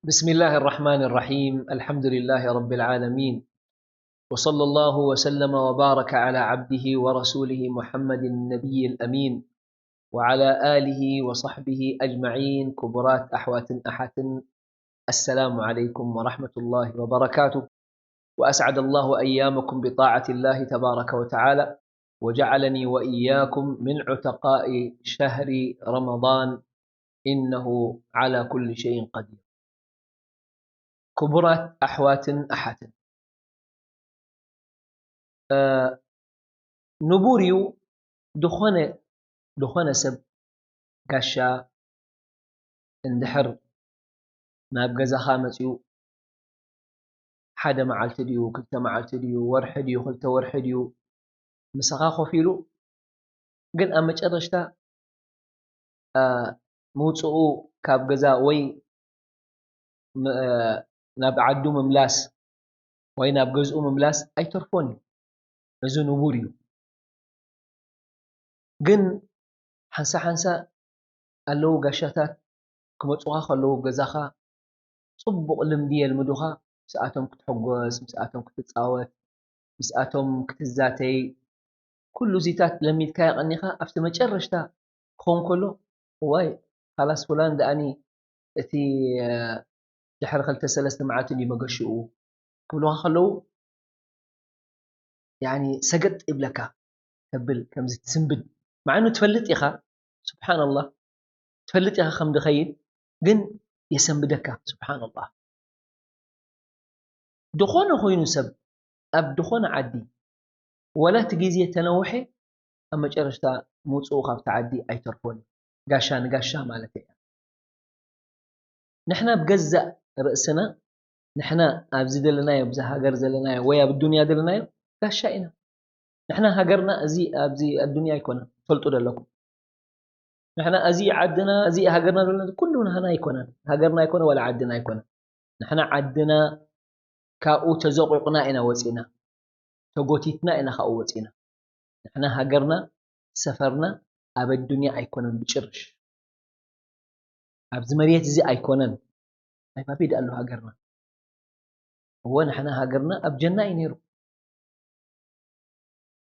بسم الله الرحمن الرحيم. الحمد لله رب العالمين. وصلى الله وسلم وبارك على عبده ورسوله محمد النبي الأمين وعلى آله وصحبه أجمعين. كبرات أحوات أحاتن، السلام عليكم ورحمة الله وبركاته. وأسعد الله أيامكم بطاعة الله تبارك وتعالى، وجعلني وإياكم من عتقاء شهر رمضان، إنه على كل شيء قدير. ክቡራት ኣሕዋትን ኣሓትን፣ እ፣ ንቡር እዩ፣ ዝኾነ፣ ዝኾነ ሰብ ጋሻ እንድሕር ናብ ገዛኻ መጺኡ፣ ሓደ መዓልቲ ድዩ፣ ክልተ መዓልቲ ድዩ፣ ወርሒ ድዩ፣ ክልተ ወርሒ ድዩ፣ ምሳኻ ኮፍ ኢሉ፣ ግን ኣብ መጨረሽታ፣ እ፣ ምውጽኡ ካብ ገዛ ወይ ም-፣ እ፣ ናብ ዓዱ ምምላስ ወይ ናብ ገዝኡ ምምላስ ኣይተርፎን እዩ። እዚ ንቡር እዩ። ግን ሓንሳ ሓንሳ ኣለዉ ጋሻታት ክመጹኻ ከለዉ ገዛኻ ጽቡቕ ልምዲ የልምዱኻ። ምስኣቶም ክትሕጎስ፣ ምስኣቶም ክትጻወት፣ ምስኣቶም ክትዛተይ፣ ኩሉ እዚታት ለሚድካዮ ቀኒኻ ኣብቲ መጨረሽታ ክኸውን ከሎ፣ እዋይ፣ ካላስ ፍላን ደኣኒ እቲ፣ እ፣ ድሕሪ ክልተ ሰለስተ መዓልቲ እንድዩ መገሽኡ ክብሉኻ ከለዉ፣ ያኒ ሰገጥ ይብለካ፣ ተብል ከምዚ ትስንብድ። መዓኑ ትፈልጥ ኢኻ፣ ስብሓንላህ፣ ትፈልጥ ኢኻ ከም ድኸይድ፣ ግን የሰንብደካ፣ ስብሓንላህ። ድኾነ ኮይኑ ሰብ ኣብ ድኾነ ዓዲ፣ ወላ እቲ ግዜ ተነውሐ፣ ኣብ መጨረሽታ ምውጽኡ ካብቲ ዓዲ ኣይተርፎን እዩ። ጋሻ ንጋሻ ማለት እያ። ንሕና ብገዛእ ርእስና፣ ንሕና ኣብዚ ዘለናዮ፣ ኣብዚ ሃገር ዘለናዮ ወይ ኣብ ዱንያ ዘለናዮ ጋሻ ኢና። ንሕና ሃገርና እዚ ኣብዚ ኣዱንያ ኣይኮነን፣ ትፈልጡ ዘለኩም። ንሕና እዚ ዓድና፣ እዚ ሃገርና ዘለና ኩሉ ናህና ኣይኮነን። ሃገርና ኣይኮነ ዋላ ዓድና ኣይኮነ። ንሕና ዓድና ካብኡ ተዘቂቕና ኢና ወጺና። ተጎቲትና ኢና ካብኡ ወጺና። ንሕና ሃገርና፣ ሰፈርና ኣብ ኣዱንያ ኣይኮነን ብጭርሽ። ኣብዚ መሬት እዚ ኣይኮነን። ኣይ ባቢ ደኣ ኣሎ ሃገርና። እወ፣ ንሕና ሃገርና ኣብ ጀና እዩ ነይሩ።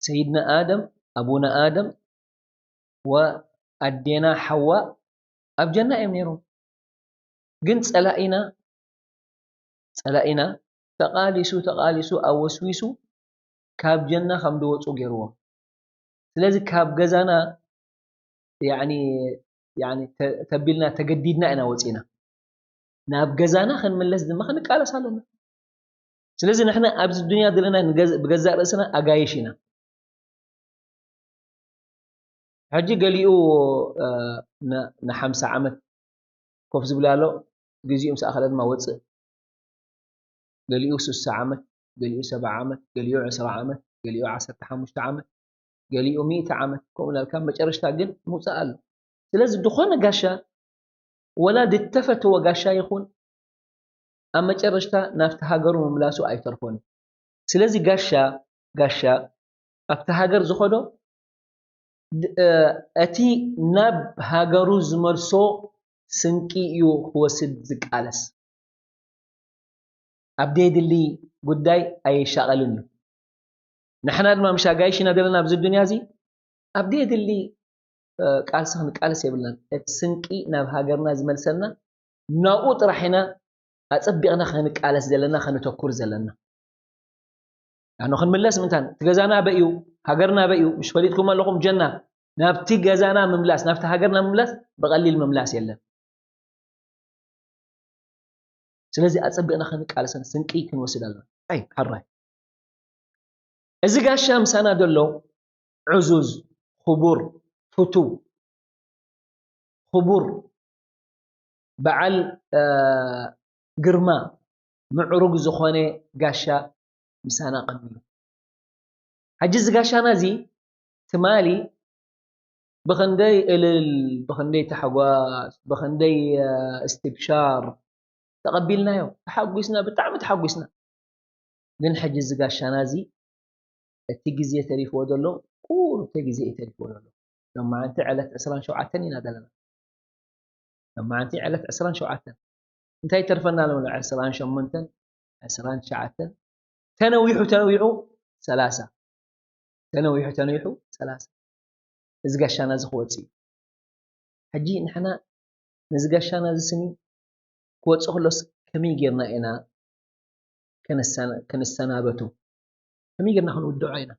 ሰይድና ኣደም፣ ኣቡና ኣደም ወኣዴና ሓዋ ኣብ ጀና እዮም ነይሮም። ግን ጸላኢና፣ ጸላኢና ተቓሊሱ፣ ተቓሊሱ፣ ኣወስዊሱ ካብ ጀና ከም ዝወጹ ገይርዎም። ስለዚ ካብ ገዛና፣ ያኒ፣ ያኒ ተ-፣ ተቢልና፣ ተገዲድና ኢና ወጺና። ናብ ገዛና ክንምለስ ድማ ክንቃለስ ኣለና። ስለዚ ንሕና ኣብዚ ዱንያ ዘለና ንገዝ-፣ ብገዛእ ርእስና ኣጋይሽ ኢና። ሕጂ ገሊኡ፣ እ፣ ን-፣ ንሓምሳ ዓመት ኮፍ ዝብል ኣሎ፣ ግዜኡ ምስ ኣኸለ ድማ ወጽእ። ገሊኡ ስሳ ዓመት፣ ገሊኡ ሰብዓ ዓመት፣ ገሊኡ ዕስራ ዓመት፣ ገሊኡ ዓሰርተ ሓሙሽተ ዓመት፣ ገሊኡ ሚእቲ ዓመት፣ ከምኡ እናልካ መጨረሽታ ግን ምውጻእ ኣሎ። ስለዚ ድኾነ ጋሻ፣ ወላ ድተፈተወ ጋሻ ይኹን፣ ኣብ መጨረሽታ ናብቲ ሃገሩ ምምላሱ ኣይተርፎን እዩ። ስለዚ ጋሻ፣ ጋሻ ኣብቲ ሃገር ዝኸዶ ድ-፣ እ፣ እቲ ናብ ሃገሩ ዝመልሶ ስንቂ እዩ ክወስድ ዝቃለስ። ኣብ ደየድሊ ጉዳይ ኣይሻቐልን እዩ። ንሕና ድማ ምሽ ኣጋይሽ ኢና ዘለና ኣብዚ ዱንያ እዚ፣ ኣብ ደየድሊ፣ እ፣ ቃልሲ ክንቃለስ የብልናን። እቲ ስንቂ ናብ ሃገርና ዝመልሰልና ናብኡ ጥራሕ ኢና ኣጸቢቕና ክንቃለስ ዘለና፣ ከነተኩር ዘለና። ኣነ ክንምለስ ምንታን፣ እቲ ገዛና ኣበይ እዩ፣ ሃገርና ኣበይ እዩ፣ ምሽ ፈሊጥኩም ኣለኹም ጀና። ናብቲ ገዛና ምምላስ፣ ናብቲ ሃገርና ምምላስ ብቐሊል ምምላስ የለን። ስለዚ ኣጸቢቕና ክንቃለሰን ስንቂ ክንወስድ ኣለና። ኣይ፣ ሕራይ። እዚ ጋሻ ምሳና ዘሎ ዕዙዝ፣ ክቡር፣ ፍቱው፣ ክቡር፣ በዓል፣ እ፣ ግርማ፣ ምዕሩግ ዝኾነ ጋሻ ምሳና ቀኒዩ። ሕጂ እዚ ጋሻና እዚ ትማሊ ብኽንደይ እልል፣ ብኽንደይ ታሕጓስ፣ ብኽንደይ፣ እ፣ እስትብሻር ተቐቢልናዮ። ተሓጒስና፣ ብጣዕሚ ተሓጒስና። ግን ሕጂ እዚ ጋሻና እዚ እቲ ግዜ ተሪፍዎ ዘሎ፣ ቁሩብ ግዜ እዩ ተሪፍዎ ዘሎ። ሎማዓንቲ ዕለት ዕስራን ሸውዓተን ኢና ዘለና። ሎማዓንቲ ዕለት ዕስራን ሸውዓተን። እንታይ ተርፈና ኣሎ? ዕስራን ሸሞንተን፣ ዕስራን ትሽዓተን፣ ተነዊሑ ተነዊሑ ሰላሳ፣ ተነዊሑ ተነዊሑ ሰላሳ። እዚ ጋሻና እዚ ክወጽእ እዩ። ሕጂ ንሕና ነዚ ጋሻና እዚ ስኒ ክወጽእ ከሎስ ከመይ ጌርና ኢና ከነሰና-፣ ከነሰናበቱ? ከመይ ጌርና ክንውድዖ ኢና?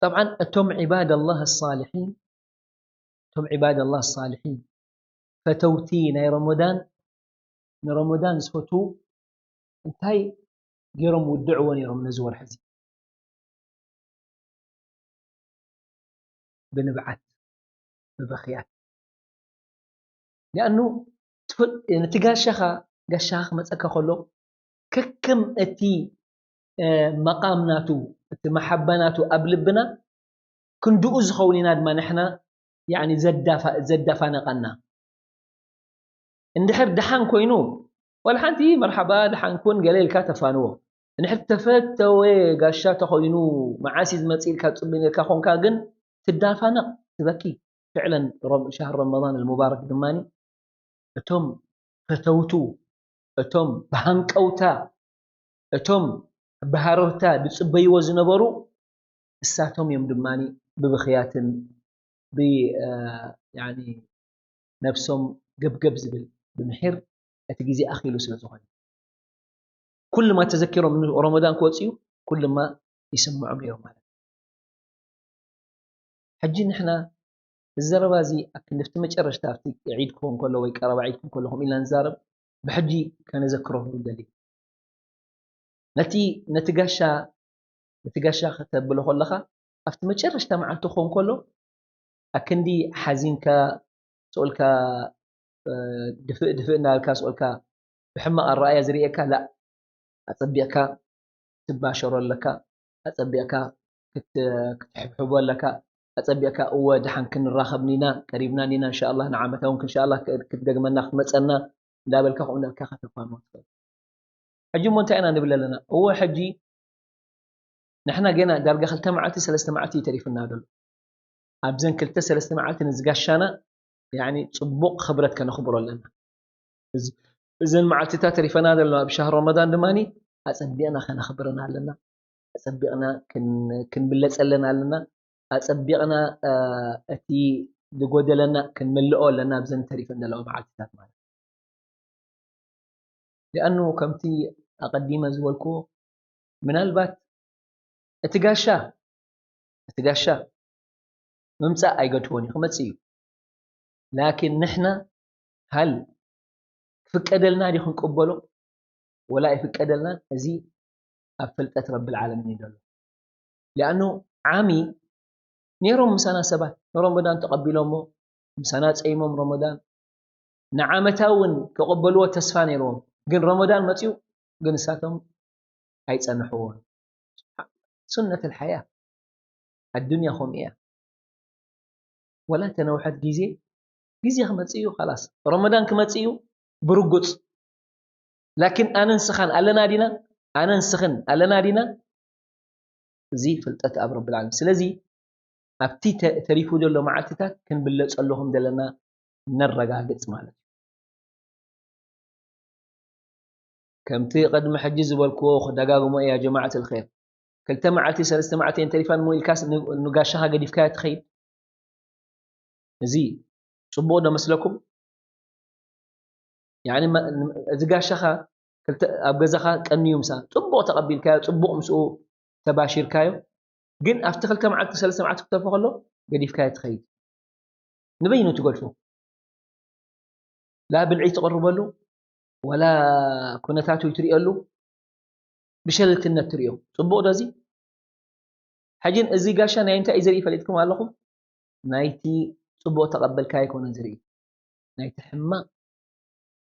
ጠብዓን እቶም ዒባድ ኣላህ ሳልሒን፣ እቶም ዒባድ ኣላህ ሳልሒን፣ ፈተውቲ ናይ ረመዳን፣ ንረመዳን ዝፈትዉ እንታይ ገይሮም ውድዕዎ ነይሮም ነዚ ወርሒ እዚ? ብንብዓት፣ ብብኽያት። ሊኣኑ ትፍል-፣ ነቲ ጋሻኻ፣ ጋሻኻ ክመጸካ ከሎ፣ ከከም እቲ፣ እ፣ መቓም ናቱ፣ እቲ መሓባ ናቱ ኣብ ልብና፣ ክንድኡ ዝኸውን ኢና ድማ ንሕና፣ ያዕኒ ዘዳፋ-፣ ዘዳፋነቐና። እንድሕር ደሓን ኮይኑ፣ ዋላ ሓንቲ መርሓባ ደሓን ኩን ገለ ኢልካ ተፋንዎ። እንድሕር ተፈተወ ጋሻ ተኾይኑ፣ መዓስ እዩ ዝመጽእ ኢልካ ትጽበ ነርካ ኮንካ ግን ትዳፋነቕ፣ ትበኪ። ፍዕለን ሮም-፣ ሻህር ረመዳን ኣልሙባረክ ድማኒ እቶም ፈተውቱ፣ እቶም ብሃንቀውታ፣ እቶም ብሃረርታ ዝጽበይዎ ዝነበሩ እሳቶም እዮም ድማኒ ብብኽያትን ብ-፣ እ፣ ያኒ ነብሶም ገብገብ ዝብል ብምሒር እቲ ግዜ ኣኺሉ ስለ ዝኾነ። ኩልማ ተዘኪሮም ን-፣ ረመዳን ክወጽኡ ኩልማ ይስምዖም ነይሩ ማለት እዩ። ሕጂ ንሕና እዚ ዘረባ እዚ ኣብ ክንዲ ኣብቲ መጨረሽታ ኣብቲ ዒድ ክኸውን ከሎ ወይ ቀረባ ዒድ ክኸውን ከሎ ከምኡ ኢልና ንዛረብ፣ ብሕጂ ከነዘክሮ ክንደሊ። ነቲ፣ ነቲ ጋሻ፣ ነቲ ጋሻ ከተብሎ ከለኻ ኣብቲ መጨረሽታ መዓልቲ ክኸውን ከሎ ኣክንዲ ሓዚንካ፣ ስኦልካ፣ እ፣ ድፍእ ድፍእ እናበልካ ስኦልካ ብሕማቕ ኣረኣእያ ዝርእየካ፣ ላእ፣ ኣጸቢቕካ ትባሸሮ ኣለካ፣ ኣጸቢቕካ ክት-፣ ክትሕብሕቦ ኣለካ፣ ኣጸቢቕካ፣ እወ፣ ደሓን ክንራኸብ ኢና፣ ቀሪብና ኢና፣ እንሻኣላህ፣ ንዓመታ እውን፣ እንሻኣላህ፣ ክ-፣ ክትደግመና፣ ክትመጸና እንዳበልካ፣ ከምኡ እንዳበልካ ከተፋንዎ ትኽእል። ሕጂ እሞ እንታይ ኢና ንብል ኣለና? እወ፣ ሕጂ ንሕና ገና ዳርጋ ክልተ መዓልቲ፣ ሰለስተ መዓልቲ እዩ ተሪፍና ዘሎ። ኣብዘን ክልተ ሰለስተ መዓልቲ ንዝጋሻና፣ ያኒ፣ ጽቡቕ ክብረት ከነኽብሮ ኣለና። እዚ፣ እዘን መዓልትታት ተሪፈና ዘለዋ ኣብ ሻህር ረመዳን ድማኒ ኣጸቢቕና ከነኽብረን ኣለና። ኣጸቢቕና ክን-፣ ክንብለጸለን ኣለና። ኣጸቢቕና፣ እ፣ እቲ ዝጎደለና ክንምልኦ ኣለና ኣብዘን ተሪፈን ዘለዋ መዓልትታት ማለት። ሊኣኑ ከምቲ ኣቐዲመ ዝበልክዎ፣ ምናልባት እቲ ጋሻ፣ እቲ ጋሻ ምምጻእ ኣይገድፎን እዩ፣ ክመጽእ እዩ። ላኪን ንሕና ሃል ክፍቀደልና ድዩ ክንቅበሎ ወላ ኣይፍቀደልናን? እዚ ኣብ ፍልጠት ረብል ዓለሚን እዩ ዘሎ። ሊኣኑ ዓሚ ነይሮም ምሳና ሰባት፣ ንረመዳን ተቐቢሎሞ፣ ምሳና ጸይሞም ረመዳን፣ ንዓመታ እውን ክቕበልዎ ተስፋ ነይርዎም። ግን ረመዳን መጽዩ፣ ግን ንሳቶም ኣይጸንሕዎን። ሱነት ኣልሓያ፣ ኣዱንያ ከምኡ እያ። ወላ ተነውሐት ግዜ፣ ግዜ ክመጽእ እዩ፣ ኻላስ። ረመዳን ክመጽእ እዩ፣ ብርጉጽ። ላኪን ኣነ ንስኻን ኣለና ዲና? ኣነ ንስኽን ኣለና ዲና? እዚ ፍልጠት ኣብ ረብል ዓለሚን። ስለዚ ኣብቲ ተ-፣ ተሪፉ ዘሎ መዓልትታት ክንብለጸሉ ከም ዘለና ነረጋግጽ ማለት እዩ። ከምቲ ቅድሚ ሕጂ ዝበልክዎ ክደጋግሞ እየ፣ ያ ጀማዓት ኣልኸይር። ክልተ መዓልቲ፣ ሰለስተ መዓልቲ እየን ተሪፋን እሞ ኢልካስ ን-፣ ንጋሻኻ ገዲፍካዮ ትኸይድ? እዚ ጽቡቕ ዶ መስለኩም? ያኒ፣ መ-፣ እዚ ጋሻኻ ክልተ፣ ኣብ ገዛኻ ቀንዩ ምሳ ጽቡቕ ተቐቢልካዮ፣ ጽቡቕ ምስኡ ተባሺርካዮ፣ ግን ኣብቲ ክልተ መዓልቲ፣ ሰለስተ መዓልቲ ክተርፎ ከሎ ገዲፍካዮ ትኸይድ። ንበይኑ ትገድፎ። ላ ብልዒ ትቕርበሉ፣ ወላ ኩነታቱ ትርእየሉ፣ ብሸለልትነት ትርእዮ። ጽቡቕ ዶ እዚ? ሕጂ እዚ ጋሻ ናይ እንታይ እዩ ዝርኢ ፈሊጥኩም ኣለኹም? ናይቲ ጽቡቕ ተቐበልካዮ ኣይኮነን ዝርኢ፣ ናይቲ ሕማቕ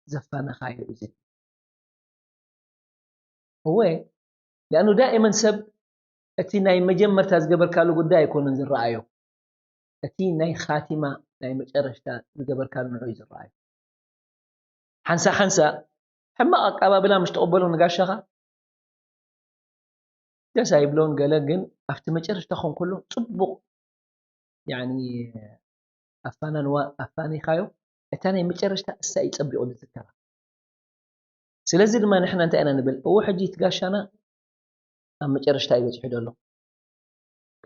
ዘፋነኻዮ እዩ ዝርኢ። እወ፣ ሊኣኑ ዳኢመን ሰብ እቲ ናይ መጀመርታ ዝገበርካሉ ጉዳይ ኣይኮነን ዝረኣዮ፣ እቲ ናይ ኻቲማ፣ ናይ መጨረሽታ ዝገበርካሉ ንዑ እዩ ዝረኣዮ። ሓንሳ ሓንሳ ሕማቕ ኣቀባብላ ምስ ተቐበሎ ንጋሻኻ፣ ደስ ኣይብሎን ገለ፣ ግን ኣብቲ መጨረሽታ ክኾን ከሎ ጽቡቕ፣ ያኒ፣ ኣፋናንዋ ኣፋኒኻዮ፣ እታ ናይ መጨረሽታ እሳ እዩ ጸቢቑ ዝዝከራ። ስለዚ ድማ ንሕና እንታይ ኢና ንብል? እዎ ሕጂ እቲ ጋሻና ኣብ መጨረሽታ እዩ በጺሑ ዘሎ።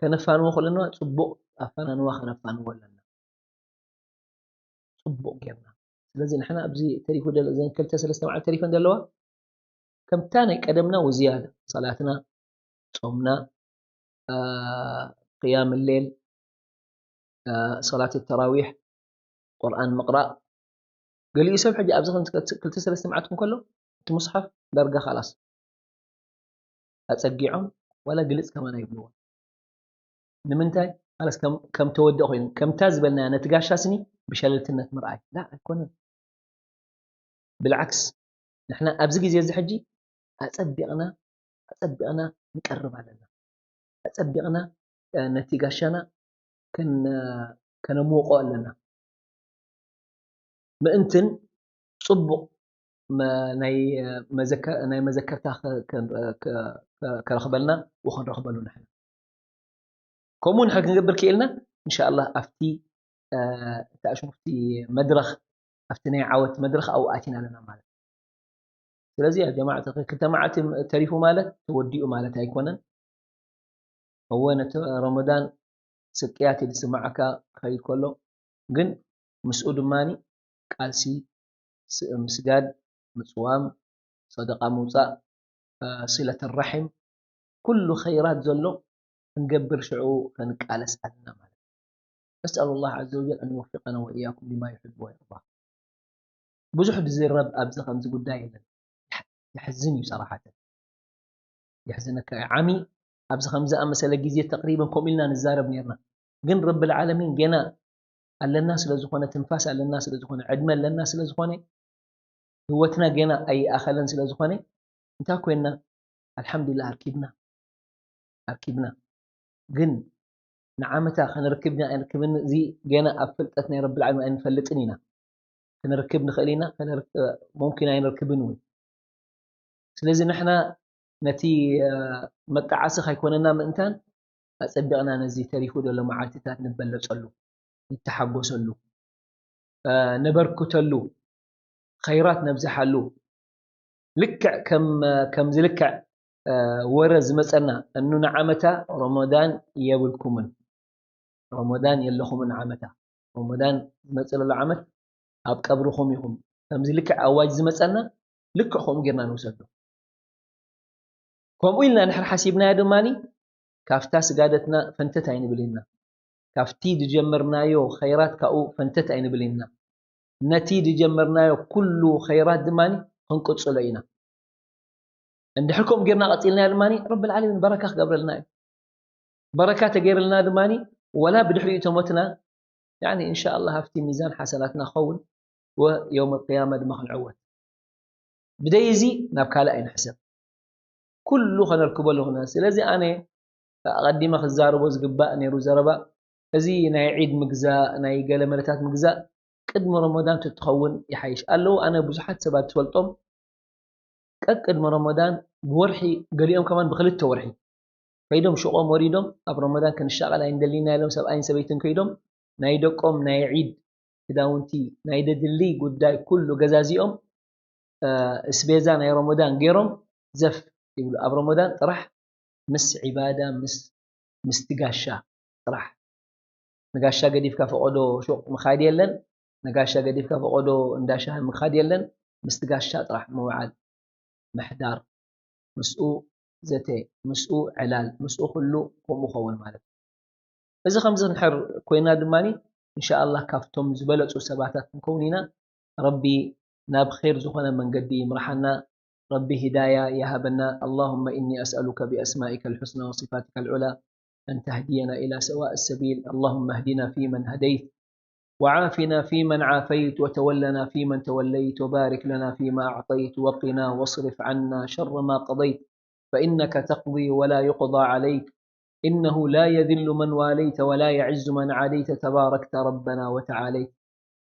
ከነፋንዎ ከለና ጽቡቕ ኣፋናንዋ ከነፋንዎ ኣለና። ጽቡቕ ጌርና። ስለዚ ንሕና ኣብዚ ተሪፉ ዘሎ፣ እዘን ክልተ ሰለስተ መዓልቲ ተሪፈን ዘለዋ፣ ከምታ ናይ ቀደምና ወዝያዳ፣ ሰላትና፣ ጾምና፣ አ፣ ቅያም ሌል፣ አ፣ ሰላት ተራዊሕ፣ ቁርኣን ምቕራእ። ገሊኡ ሰብ ሕጂ ኣብዚ ከም ክልተ ሰለስተ መዓልቲ እንከሎ፣ እቲ ሙስሓፍ ዳርጋ ካላስ ኣጸጊዖም፣ ዋላ ግልጽ ከማን ኣይብልዎ። ንምንታይ? ካላስ ከም፣ ከም ተወድኦ ኮይኑ፣ ከምታ ዝበልናያ ነቲ ጋሻ ስኒ ብሸለልትነት ምርኣይ። ላ፣ ኣይኮነን። ብልዓክስ፣ ንሕና ኣብዚ ግዜ እዚ ሕጂ ኣጸቢቕና፣ ኣጸቢቕና ንቀርብ ኣለና። ኣጸቢቕና፣ እ፣ ነቲ ጋሻና ከን-፣ ከነምውቖ ኣለና። ምእንትን ጽቡቕ መ-፣ ናይ፣ እ፣ መዘከ-፣ ናይ መዘከርታ ከ-፣ ከ-፣ ከ-፣ ከ-፣ ከረኽበልና ወኸንረኽበሉ ንሕና። ከምኡ ንሕና ክንገብር ክኢልና፣ እንሻኣላህ ኣብቲ፣ እ፣ እቲ ኣሽሙፍቲ መድረኽ፣ ኣብቲ ናይ ዓወት መድረኽ ኣብኡ ኣቲና ኣለና ማለት እዩ። ስለዚ ያ ጀማዓ፣ ክልተ መዓልቲ ተሪፉ ማለት ተወዲኡ ማለት ኣይኮነን። እወ፣ ነቲ ረመዳን ስቅያት እዩ ዝስማዓካ ክኸይድ ከሎ፣ ግን ምስኡ ድማኒ ቃልሲ፣ ስ-፣ ምስጋድ፣ ምጽዋም፣ ሰደቃ ምውጻእ፣ እ፣ ሲለት ራሒም፣ ኩሉ ኸይራት ዘሎ ክንገብር ሽዑ ክንቃለስ ኣለና ማለት እዩ። نسأل الله عز وجل أن يوفقنا وإياكم لما يحب ويرضى። ብዙሕ ዝዝረብ ኣብዚ ከምዚ ጉዳይ የለን። የሕ-፣ የሕዝን እዩ ሰራሓተን። የሕዝነካ እዩ። ዓሚ ኣብዚ ከምዚ ኣመሰለ ግዜ ተቕሪበን ከምኡ ኢልና ንዛረብ ነርና። ግን ረብል ዓለሚን ገና ኣለና ስለ ዝኾነ፣ ትንፋስ ኣለና ስለ ዝኾነ፣ ዕድመ ኣለና ስለ ዝኾነ፣ ህይወትና ገና ኣይኣኸለን ስለ ዝኾነ፣ እንታይ ኮይንና? ኣልሓምዱሊላህ፣ ኣርኪብና፣ ኣርኪብና። ግን ንዓመታ ከነርክብ ዲና ኣይንርክብን፣ እዚ ገና ኣብ ፍልጠት ናይ ረብል ዓለሚን ኣይንፈልጥን ኢና። ከነርክብ ንኽእል ኢና፣ ከነር-፣ ሙምኪን ኣይንርክብን እውን። ስለዚ ንሕና ነቲ፣ እ፣ መጣዓሲ ከይኮነና ምእንታን፣ ኣጸቢቕና ነዚ ተሪፉ ዘሎ መዓልትታት ንበለጸሉ፣ ንተሓጎሰሉ፣ እ፣ ነበርክተሉ፣ ኸይራት ነብዝሓሉ። ልክዕ ከም፣ ከምዚ ልክዕ፣ እ፣ ወረ ዝመጸና፣ እኑ ንዓመታ ረመዳን የብልኩምን፣ ረመዳን የለኹምን ንዓመታ፣ ረመዳን ዝመጽእ ዘሎ ዓመት ኣብ ቀብርኹም ኢኹም። ከምዚ ልክዕ ኣዋጅ ዝመጸና፣ ልክዕ ከምኡ ጌርና ንውሰዶ። ከምኡ ኢልና እንድሕር ሓሲብናዮ ድማኒ፣ ካብታ ስጋደትና ፈንተት ኣይንብል ኢና። ካብቲ ዝጀመርናዮ ኸይራት ካብኡ ፈንተት ኣይንብል ኢና። ነቲ ዝጀመርናዮ ኩሉ ኸይራት ድማኒ ክንቅጽሎ ኢና። እንድሕር ከምኡ ጌርና ቀጺልናዮ ድማኒ፣ ረብል ዓለሚን በረካ ክገብረልና እዩ። በረካ ተገይርልና ድማኒ፣ ወላ ብድሕሪኡ ተሞትና፣ ያኒ፣ እንሻኣላህ፣ ኣብቲ ሚዛን ሓሰናትና ክኸውን፣ ወየውም ኣልቅያማ ድማ ክንዕወት። ብደይ እዚ ናብ ካልእ ኣይንሕሰብ። ኩሉ ከነርክበሉ ክነ-፣ ስለዚ ኣነ ኣቐዲመ ክዛረቦ ዝግባእ ነይሩ ዘረባ፣ እዚ ናይ ዒድ ምግዛእ፣ ናይ ገለ መለታት ምግዛእ ቅድሚ ረመዳን ተትኸውን ይሓይሽ። ኣለዉ፣ ኣነ ብዙሓት ሰባት ትፈልጦም፣ ቀቅድሚ ረመዳን ብወርሒ፣ ገሊኦም ከማን ብክልተ ወርሒ ከይዶም ሹቖም ወሪዶም፣ ኣብ ረመዳን ክንሻቐል ኣይንደሊና ኢሎም ሰብኣይን ሰበይትን ከይዶም፣ ናይ ደቆም ናይ ዒድ ክዳውንቲ፣ ናይ ደድሊ ጉዳይ ኩሉ ገዛዚኦም፣ እ፣ እስቤዛ ናይ ረመዳን ገይሮም ዘፍ ይብሉ። ኣብ ረመዳን ጥራሕ ምስ ዒባዳ፣ ምስ፣ ምስቲ ጋሻ ጥራሕ። ንጋሻ ገዲፍካ ፈቐዶ ሹቕ ምኻድ የለን፣ ንጋሻ ገዲፍካ ፈቐዶ እንዳ ሻሂ ምኻድ የለን፣ ምስቲ ጋሻ ጥራሕ ምውዓል፣ ምሕዳር፣ ምስኡ ዘተ፣ ምስኡ ዕላል፣ ምስኡ ኩሉ ከምኡ ኸውን ማለት እዩ። እዚ ከምዚ እንድሕር ኮይና ድማኒ፣ እንሻኣላህ ካብቶም ዝበለጹ ሰባታት ክንከውን ኢና። ረቢ ናብ ኸይር ዝኾነ መንገዲ ይምርሓና። ረቢ ሂዳያ ይሃበና። اللهم إني أسألك بأسمائك الحسنى وصفاتك العلى أن تهدينا إلى سواء السبيل. اللهم اهدنا فيمن هديت، وعافنا فيمن عافيت، وتولنا فيمن توليت، وبارك لنا فيما أعطيت، وقنا واصرف عنا شر ما قضيت، فإنك تقضي ولا يقضى عليك، إنه لا يذل من واليت ولا يعز من عاديت، تباركت ربنا وتعاليت.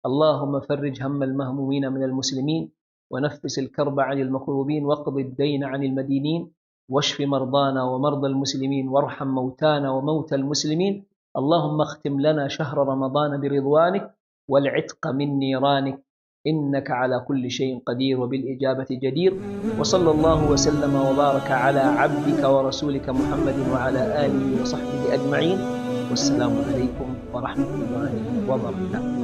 اللهم فرج هم المهمومين من المسلمين، ونفس الكرب عن المكروبين، واقض الدين عن المدينين، واشف مرضانا ومرضى المسلمين، وارحم موتانا وموتى المسلمين. اللهم اختم لنا شهر رمضان برضوانك، والعتق من نيرانك، إنك على كل شيء قدير وبالإجابة جدير. وصلى الله وسلم وبارك على عبدك ورسولك محمد وعلى آله وصحبه أجمعين. والسلام عليكم ورحمة الله وبركاته.